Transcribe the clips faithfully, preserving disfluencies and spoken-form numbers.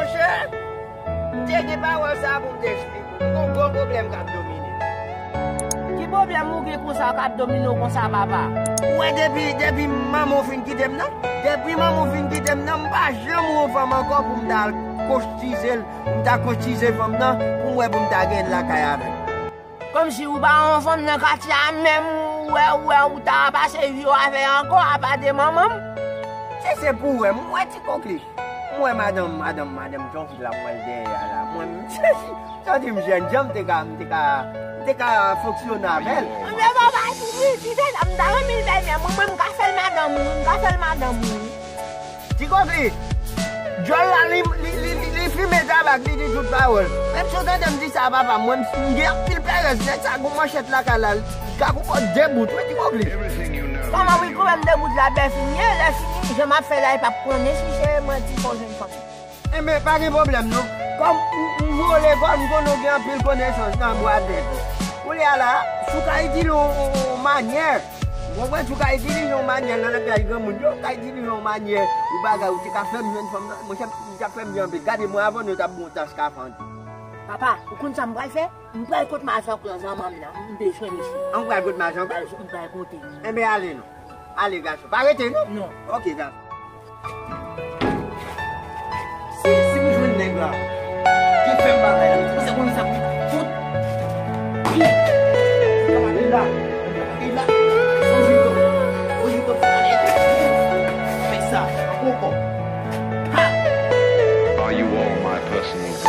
Monchè, m te gen pawòl sa a pou m te esplike w. M gon gwo pwoblèm k ap domine m. Ki pwoblèm ou gen konsa k ap domine w konsa, papa? Ou wè depi, depi manman w fin kite m nan? Depi manman w fin kite m nan, m pa janm wè yon fanm ankò pou m ta al kotize l, pou m ta kotize fanm nan, pou m wè pou m ta gen l lakay avè l. Kòmsi ou pa yon fanm nan katye a menm, ou wè, ou wè, ou ta pase vi w avè ankò, apa de manman m? Si se pou w wè, m wè ti kokli. M wè madanm, madanm, madanm Tonfil la, m wè l dèyè a la. Mwen, m sezi. Santi m jèn jan, m te ka, m te ka, m te ka fonksyone avè l. Mwen, papa, si, si, si se sa, m ta renmen l bay men mwen, mwen, m ka fè l madanm ou, m ka fè l madanm ou. Ti kokli, djòl la, li, li, li, li, li fimen tabak, li di tout pawòl. Menm si w tande m di sa, papa, mwen, m, m gen anpil perèz. Nèg sa gon manchèt lakay la, li ka koupe w de bout, wi, ti kokli. Kòman wi, koupe m de bout la, bèfini, lè fini, jan m ap fè la, li p ap konnen si se mwen ki fè w jwenn fanm. Enben, pa gen pwoblèm non. Kòm ou, ou vole kò, m konnen w gen anpil konesans nan bwa dèt ou. Kounye a la, si w ka itilize yon, yon, yon manyè, ou konprann, si w ka itilize yon manyè nan langaj granmoun yo, ou ka itilize yon manyè, ou bagay, ou te ka fè m jwenn fanm nan, monchè, li t ap fè m byen anpil. Gade, mwen avè w, nou t ap bon tas kafann. Papa, ou konn sa m pral fè? M pral kot Mazòk lan, zanmanm nan. M bezwen misye. An pral kot Mazòk? M pral, m pral kote li. Enben, ale non. Ale, gason. Pa rete, non? Non. Ok, gason. Si, si m jwenn nèg la, ki fè m bagay la, m panse konnen sa pou tout. Pi. E la, e la, fò jito, fò jito, fè sa, ankò, ankò. Ha! Are you all my personal dreams?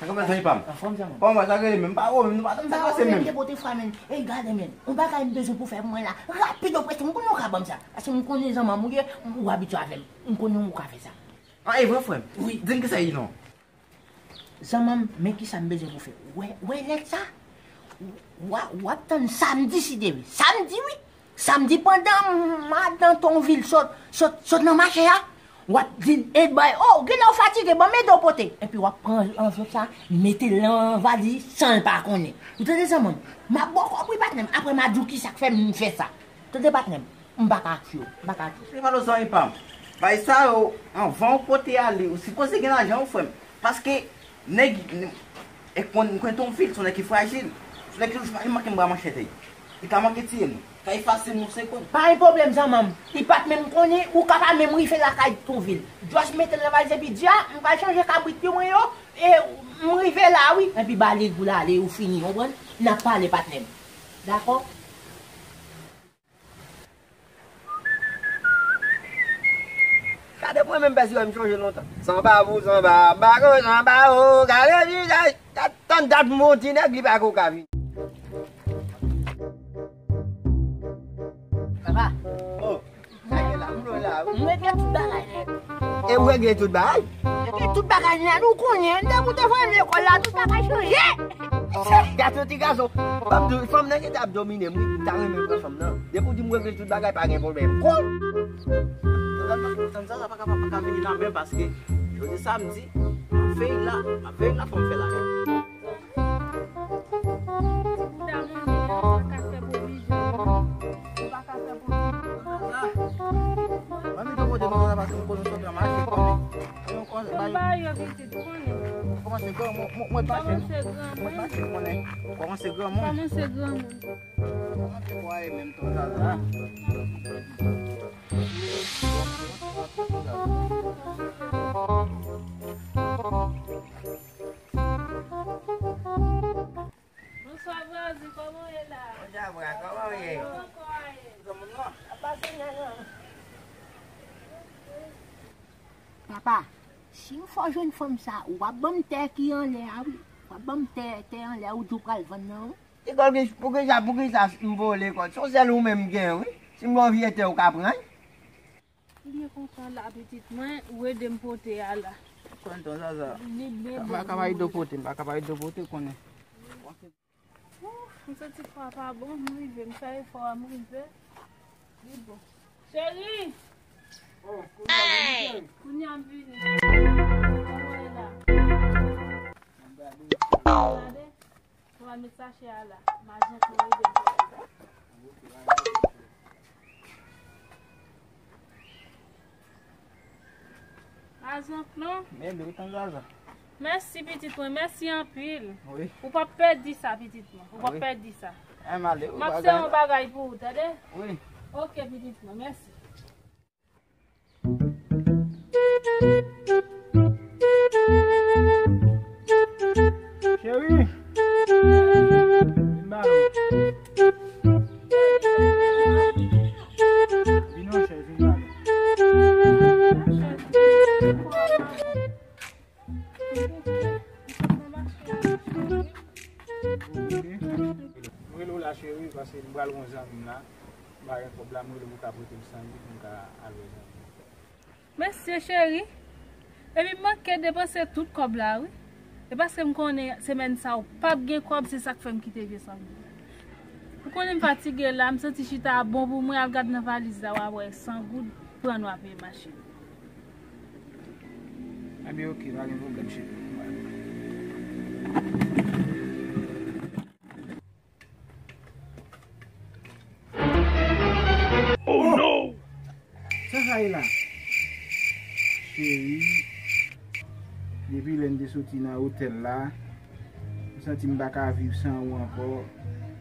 Sa k ap pase, epa m? Anfòm, zanmi. Kòman sa rele menm? Pa ou menm, nou pa janm fè pase menm. Depote fwa menm. Ey, gade menm. Yon bagay m bezwen pou fè pou mwen la. Rapid, oprese, m konnen w ka ban m sa. Paske m konnen zanmanm ou ye, ou abitye avè m. M konnen ou ka fè sa. Ah, e vre, frè m? Wi. Di m kisa li non. Zanmanm, men kisa m bezwen pou fè. Wè, wè lèt sa? W a, w ap tann samdi si Dye vle. Samdi, wi. Samdi pandan madan Tonvil sot, sot, sot nan mache a, w ap di l, "Ed bay, oh, genlè w fatige, ban m ede w pote." Epi w ap pran anvlòp sa, mete l nan valiz san l pa konnen. Ou tande zanmanm? M ap ba w kòb wi patnè m, apre m a di w kisa k fè m fè sa. Tande patnè m, m pa ka ak fi w, m pa ka ak fi w. Se pa lo zanmi pa m. Bay sa yo, anvan w pote ale, ou sipoze gen lajan wi frè m. Paske nèg, e konn, konn Tonvil, se yon nèg ki frajil. Se yon nèg ki toujou li manke m bra manchèt li. Li ka manke tiye m. Ka efase m yon segonn. Pa gen pwoblèm zanmanm. Li pa t menm konnen, ou ka pa menm rive lakay Tonvil. Just mete l nan valiz epi di a, m pral chanje kabrit yo mwen yo, e m rive la wi. Epi ba li pou l ale, ou fini, ou konprann? N ap pale patnè m. Dakò? Gade mwen menm pèsi wè m chonje lontan. Sanba pou sanba, m pa konn sanba o, gade vizaj. Tann dat m wè yon ti nèg li pa ko ka vini. Papa. Oh. Sa gen la, m la wi. M regle tout bagay nèt. E ou regle tout bagay? Regle tout bagay nèt, ou konnen, depi w te voye m lekòl la, tout bagay chanje. Gason ti gason, m ap di w, fanm nan gentan ap domine m wi, m ta renmen pran fanm nan. Depi w di m regle tout bagay, pa gen pwoblèm. Koul! Tann sa, sa pa ka, pa ka vini nan men paske jodi samdi, m ap veye la, m ap veye la, fò m fè la. Ti bouda manje a, ou pa ka fè pwovizyon. Ou pa ka fè pwovizyon. Mwen vin yon kote konsa paske m konnen sot nan mache, konnen. Mwen kòmanse bay. Mwen ba yo pitit, konnen. Kòmanse granmoun, mwen, mwen mache. Kòmanse granmoun. Mwen mache, konnen. Kòmanse granmoun. Kòmanse granmoun. Kòmanse kwaye menm ton zaza. Bonswa, Brazi, kòman w ye la? Bonswa, bra, kòman w ye? Kòman kò a ye? Granmoun nan. Ap pase nan nan. Papa, si m fè w jwenn fanm sa, w ap ban m tè ki anlè a, wi. W ap ban m tè, tè anlè a, ou di w pral vann nan, wi. Ti kòl, poukisa, poukisa m vole kòl? Se yon sèl ou menm m gen, wi. Si m gen yon vye tè, ou ka pran l? Byen kontan la, pitit mwen, ou ede m pote a la. Kontan, Zaza. Li byen bon. M pa ka pa ede w pote, m pa ka pa ede w pote, konnen. Ouf, m santi kò a pa bon, m rive, m fè efò a, m rive. Li bon. Cheri! Oh, kounye a m vini. Kounye a m vini. Kòman w ye la? Gade. Ou va met sachè a la. Majan pou ede m. Zanflan. Men li tan zaza. Mèsi pitit mwen, mèsi anpil. Wi. Ou p ap pèdi sa pitit mwen, ou p ap pèdi sa. M ap fè yon bagay pou ou, tande? Wi. Ok pitit mwen, mèsi. Cheri, vin ba nou. Vin monchè, vin ba nou. M rele w la cheri, paske m pral wè yon zanmi m la. M pa gen kòb la, m rele w pou w ka prete m san goud pou m ka al wè zanmi m. Mèsi cheri. Epi m manke depanse tout kòb la wi. E paske m konnen semèn sa ou p ap gen kòb, se sa k fè m kite vye san goud. Ou konnen m fatige la, m santi chita a bon pou mwen, al gad nan valiz la, w a wè san goud, pran nou a peye machin. Ebyen, ok, pa gen pwoblèm, cheri. Oh no! Sa sa ye la? Cheri, depi lè n te soti nan otèl la, m santi m pa ka viv san ou ankò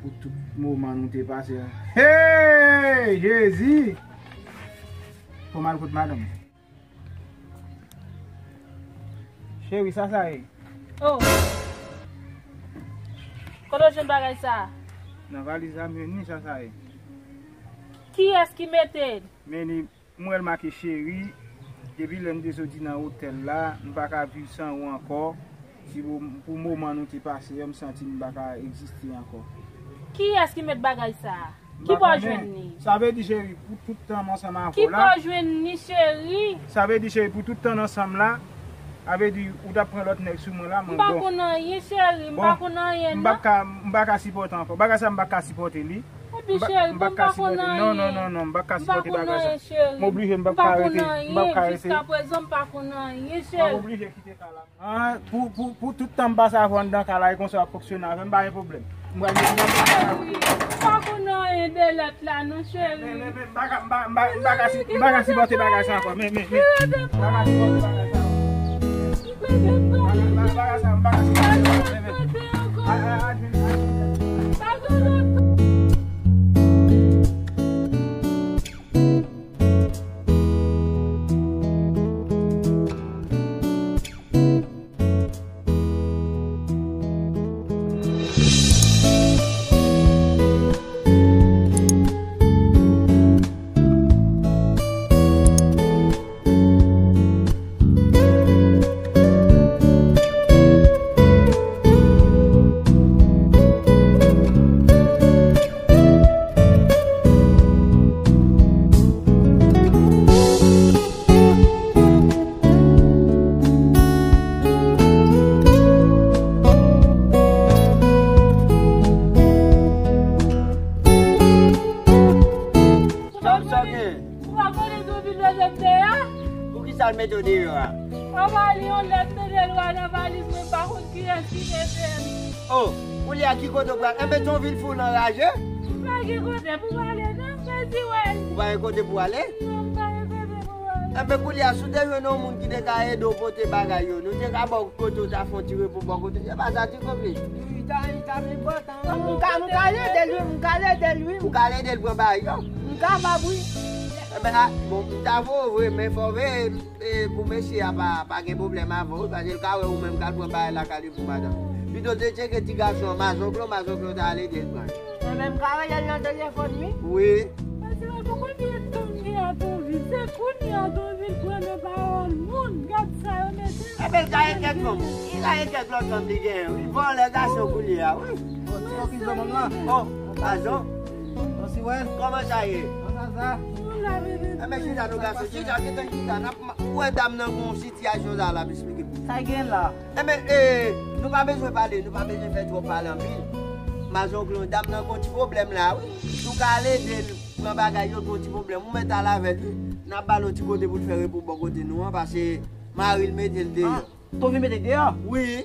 pou tout moman nou te pase an. Hey! Jezi! Fò m al kot madanm. Cheri, sa sa ye? Oh! Kote w jwenn bagay sa a? Nan valiz la m jwenn li, sa sa ye? Kiyès ki mete l? Men li, m wè l make cheri, depi lè n te soti nan otèl la, m pa ka viv san ou ankò. Ti mo-, pou moman nou te pase yo, m santi m pa ka egziste ankò. Kiyès ki met bagay sa a? Ki bò w jwenn li? Sa vle di, cheri, pou tout tan m ansanm avè w la. Ki bò w jwenn li, cheri? Sa vle di, cheri, pou tout tan n ansanm la, sa vle di, ou t ap pran lòt nèg sou mwen la, mwen bon. M pa konn anyen, cheri, m pa konn anyen, non. M p ap ka, m pa ka sipòte ankò. Bagay sa, m pa ka sipòte li. Epi, cheri, bon, m pa konn anyen. Non, non, non, non, m pa ka sipòte bagay sa. M oblije, m p ap ka rete, m p ap ka rete. Jiskaprezan, m pa konn anyen, cheri. M oblije kite kay la. Ah, pou, pou, pou tout tan m pase avè w anndan kay la, e konsa w ap fonksyone avè m, pa gen pwoblèm. M pral mete nan kay la pou ou. Cheri, m pa konn anyen de lèt la non, cheri. Men, men, men, m pa ka, m pa, m pa, m pa ka si-, m pa ka sipòte bagay sa ankò. Men, men, men. M pa ka sipòte bagay sa ankò. Bagay sa, m pa ka sipòte ankò. Men, men. Pa gen lòt. Sa w gen? Ou pa konnen tou vin mete m deyò? Poukisa l mete w deyò a? Anba li yon lèt mete lwa nan valiz mwen, m pa konn kiyès ki mete l. Oh, kounye a ki kote w pral? Enben, Tonvil fout anraje. M pa gen kote pou m ale non, mèsi wè. Ou pa gen kote pou w ale? Non, m pa gen kote pou m ale. Enben, kounye a, si w te jwenn yon moun ki te ka ede w pote bagay yo, nou te ka ba w kote w ta fè yon ti repo bò kote. Se pa sa, ti konpli? Wi, ta, ta vin pòtan. M ka, m ka ede l, wi, m ka ede l, wi. Ou ka ede l pran bagay yo? M kapab, wi. Enben, a, bon, m ta voye w vre, men fò w veye, e, pou mesye a pa, pa gen pwoblèm avè w, wi, paske l ka wè ou menm k al pran bagay lakay li pou madanm. Pito te tcheke ti gason an, mazonk lan, mazonk lan ta al ede l pran. Enben, m ka rele l nan telefòn, wi. Wi. Paske mwen poko gen tan m gen a Tonvil. Se kounye a Tonvil pran nan pawòl moun. Gad sa yo mete. Enben, l ka gen kèk fanm. Li ka gen kèk lòt fanm li genyen, wi. Vòlè gason kounye a, wi. Oh, ti fòkis nan mòn lan. Oh, Azon. Bon, si wè. Kòman sa ye? Kòman sa? Enben, chita nou gason. Chita, chita, chita. N ap ma-, ou wè dam nan gon sitiyasyon sa l ap esplike pou ou. Sa l gen la? Enben, e, nou pa bezwen pale, nou pa bezwen fè twòp pale anpil. Mazonk lan, dam nan gon ti pwoblèm la, wi. Si w ka al ede l pran bagay yo, gon ti pwoblèm, ou mèt al avè l, wi. N ap ba l yon ti kote pou l fè repo bò kote nou an, paske mari l mete l deyò. Ah, Tonvil mete l deyò? Wi.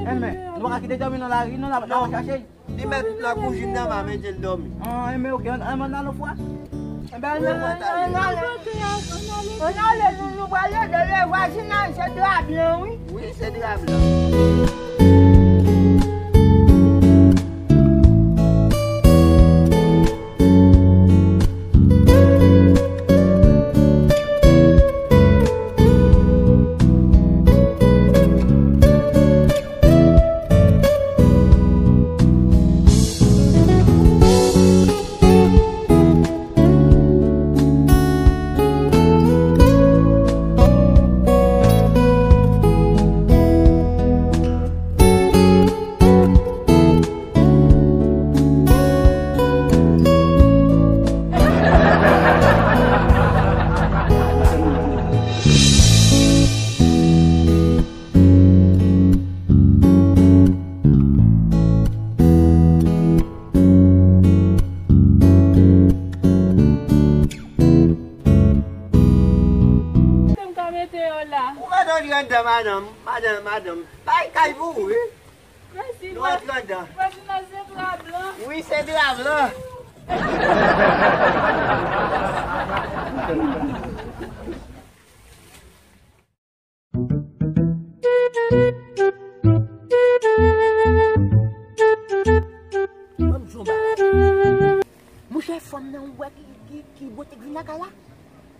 Enben, nou pa ka kite l dòmi nan lari, non, n ap, n ap chache l. Li mèt nan kouzin nan, m a mete l dòmi. Ah, enben, ok, ann, ann, ann al yon fwa. Enben, ann ale, ann ale, nou, nou prale de lè vwazinaj, se dra blan, wi. Wi, se dra blan. Kote m ka mete yo la? Ou mete yo anndan, madanm, madanm, madanm. Bay kay pou ou, wi. Mèsi, nou antre anndan. Vwazinaj se dra blan. Wi, se dra blan. Ban m di w yon bagay. Monchè, fanm nan ou wè ki, ki, ki bote k vin lakay la?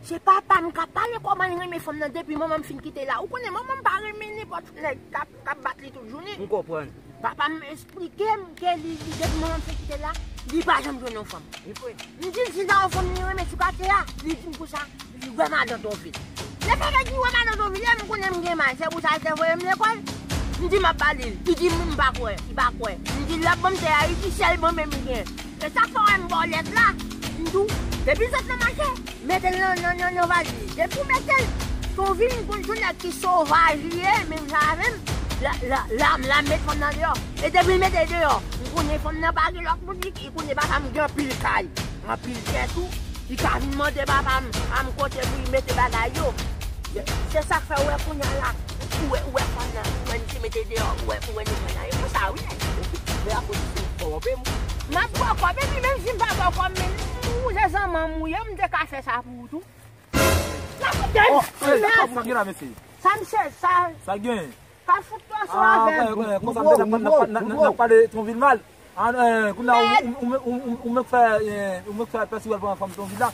Se papa m k ap pale kòman l renmen fanm nan depi manman m fin kite la. Ou konnen manman m pa renmen nenpòt nèg k ap, k ap bat li tout jounen. M konprann. Papa m eksplike m ke li, li depi manman m fin kite la, li pa janm jwenn yon fanm. Li vre. M di l si l ta yon fanm li renmen sou katye a, li di m konsa, li wè madan Tonvil. Lè papa di wè madan Tonvil, m konnen m gen may, se pou sa l te voye m lekòl. M di m ap ba li l, li di m pa kwè, li pa kwè. M di l l ap ban m tè a, li di sèl mwen menm li gen. E sa k fè w wè m ba w lèt la, m di w, depi l sot nan mache, mete l nan, nan, nan, nan valiz. Depi w mete l, Tonvil m konn se yon nèg ki sovaj li ye, menm jan avè m, la, la, la, la m met fanm nan deyò. E depi l mete l deyò, m konnen fanm nan pa gen lòt moun, li, li konnen papa m gen anpil kay, anpil tè tou, li ka vin mande papa m, pa m kote pou li mete bagay yo. Se, se sa k fè w wè kounye a la, ou wè, ou wè fanm nan, ou wè misye mete deyò, ou wè, ou wè nou pran nan yo. Konsa wi. Men akoz misye kòwonpe m. M ap ba w kòb, epi menm si m pa ba w kòb, men ou se zanmanm ou ye, m te ka fè sa pou ou tou. N ap fè. Oh, hey, sa k ap gen la, mesye? Sa misye, sa. Sa gen? Ka fout twa sou avè m. Konsa, n ap pale Tonvil mal. Kounye a, ou, ou, ou, ou, ou, ou menm fè, eh, ou menm fè pèsi wè l pran fanm Tonvil la.